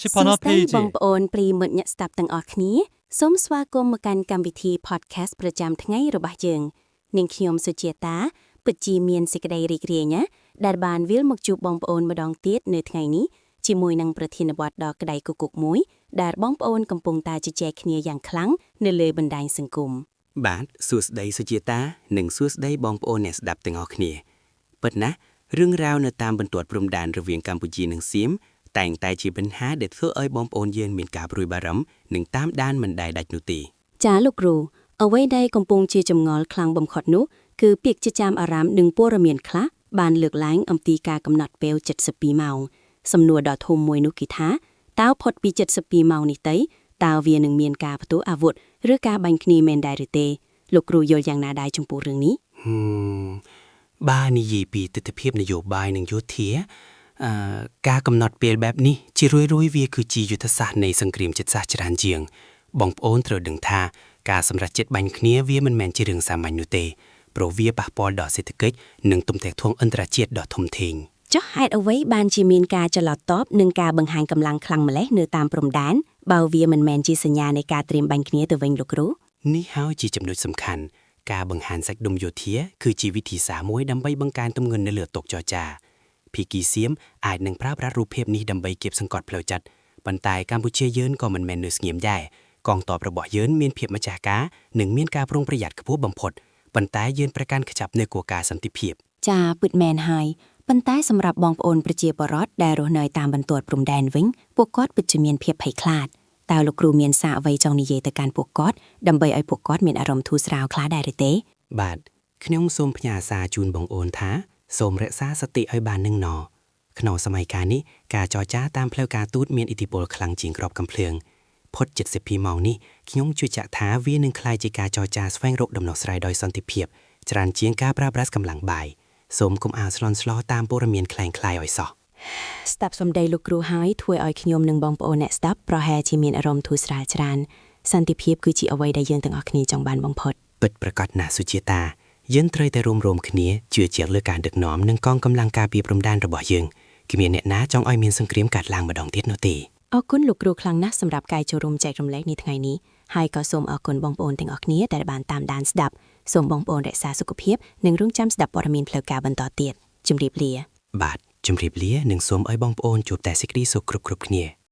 សួ 10 ស្តីបង 페이지 ប្អូនប្រិយមិត្តអ្នកស្ដាប់ទាំងអស់គ្នាសូមស្វាគមន៍មកកាន់កម្មវិធី podcast ប្រចាំថ្ងៃរបស់យើងនាងខ្ញុំសុជាតាពិតជាមានសេចក្តីរីករាយណាស់ដែលបានវិលមកជួបបងប្អូនម្ដងទៀតនៅថ្ងៃនេះជាមួយនឹងប្រធានបទដ៏ក្តៅគគុកមួយដែលបងប្អូនកំពុងតែជជែកគ្នាយ៉ាងខ្លាំងនៅលើបណ្ដាញសង្គម បាទសួស្តីសុជាតានិងសួស្តីបងប្អូនអ្នកស្ដាប់ទាំងអស់គ្នាពិតណាស់រឿងរ៉ាវនៅតាមបន្ទាត់ព្រំដែនរវាងកម្ពុជានិងសៀមតែងតែជាបញ្ហាដែលធ្វើឲ្យបងប្អូនយើងមានការព្រួយបារម្ភនិងតាមដានមិនដែលដាច់នោះទេ ចាលោកគ្រូអ្វីដែលកំពុងជាចម្ងល់ខ្លាំងបំផុតនោះគឺពាក្យជាចាមអារាមនិងព័ត៌មានខ្លះបានលើកឡើងអំពីការកំណត់ពេល72ម៉ោងសំណួរដ៏ធំមួយនោះគឺថាតើផុតពី72ម៉ោងនេះទៅតើវានឹងមានការផ្ទុះអាវុធឬការបាញ់គ្នាមែនដែរឬទេលោកគ្រូយល់យ៉ាងណាដែរចំពោះរឿងនេះ ហឹមបើនិយាយពីទស្សនវិជ្ជានយោបាយនិងយោធាអឺការកំណត់ពេលបែបនេះជារឿយៗវាគឺជាយុទ្ធសាស្ត្រនៃសង្គ្រាមចិត្តសាស្ត្រច្រើនជាង បងប្អូនត្រូវដឹងថាការសម្រេចចិត្តបាញ់គ្នាវាមិនមែនជារឿងសាមញ្ញនោះទេព្រោះវាប៉ះពាល់ដល់សេដ្ឋកិច្ចនិងទំនាក់ទំនងអន្តរជាតិដ៏ធំធេង ចុះហេតុអ្វីបានជាមានការចល័តតបនិងការបង្ហាញកម្លាំងខ្លាំងម្ល៉េះនៅតាមព្រំដែនបើវាមិនមែនជាសញ្ញានៃការត្រៀមបាញ់គ្នាទៅវិញលោកគ្រូ នេះហើយជាចំណុចសំខាន់ការបង្ហាញសាច់ដុំយោធាគឺជាវិធីសាស្ត្រមួយដើម្បីបង្កើនទម្ងន់នៅលើតុចរចាភាគីសៀមអាចនឹងប្រើប្រាស់រូបភាពនេះដើម្បីគៀបសង្កត់ផ្លូវចិត្តប៉ុន្តែកម្ពុជាយើងក៏មិនមែននៅស្ងៀមដែរកងទ័ពរបស់យើងមានភាពម្ចាស់ការនិងមានការប្រុងប្រយ័ត្នខ្ពស់បំផុតប៉ុន្តែយើងប្រកាន់ខ្ជាប់នូវគោលការណ៍សន្តិភាព ចាពិតមែនហើយប៉ុន្តែសម្រាប់បងប្អូនប្រជាពលរដ្ឋដែលរស់នៅតាមបន្ទាត់ព្រំដែនវិញពួកគាត់ពិតជាមានភាពភ័យខ្លាចតើលោកគ្រូមានសារអ្វីចង់និយាយទៅកាន់ពួកគាត់ដើម្បីឲ្យពួកគាត់មានអារម្មណ៍ធូរស្រាលខ្លះដែរឬទេ បាទខ្ញុំសូមផ្ញើសារជូនបងអូនថាសូមរក្សាសតិឲ្យបាននឹងណក្នុងសម័យកាលនេះការចរចាតាមផ្លូវការទូតមានឥទ្ធិពលខ្លាំងជាងក្របកំភ្លើងផុត72ម៉ោងនេះខ្ញុំជឿជាក់ថាវានឹងក្លាយជាការចរចាស្វែងរកដំណោះស្រាយដោយសន្តិភាពច្រើនជាងការប្រើប្រាស់កម្លាំងបាយសូមកុំអាលស្លន់ស្លោតាមព័ត៌មានក្លែងក្លាយឲ្យសោះ ស្ដាប់សម្ដីលោកគ្រូហើយធ្វើឲ្យខ្ញុំនិងបងប្អូនអ្នកស្ដាប់ប្រហែលជាមានអារម្មណ៍ធូរស្រាលច្រើនសន្តិភាពគឺជាអ្វីដែលយើងទាំងអស់គ្នាចង់បានបំផុត ពិតប្រាកដណាស់សុជាតាយើងត្រូវតែរួមរំគ្នាជឿជាក់លើការដឹកនាំនិងកងកម្លាំងការពារព្រំដែនរបស់យើងគ្មានអ្នកណាចង់ឲ្យមានសង្គ្រាមកើតឡើងម្ដងទៀតនោះទេ អរគុណលោកគ្រូខ្លាំងណាស់សម្រាប់ការចូលរួមចែករំលែកនេះថ្ងៃនេះហើយក៏សូមអរគុណបងប្អូនទាំងអស់គ្នាដែលបានតាមដានស្ដាប់សូមបងប្អូនរក្សាសុខភាពនិងរងចាំស្ដាប់ព័ត៌មានផ្លូវការបន្តទៀតជម្រាបលា បាទជម្រាបលានិងសូមឲ្យបងប្អូនជួបតែសេចក្តីសុខគ្រប់ៗគ្នា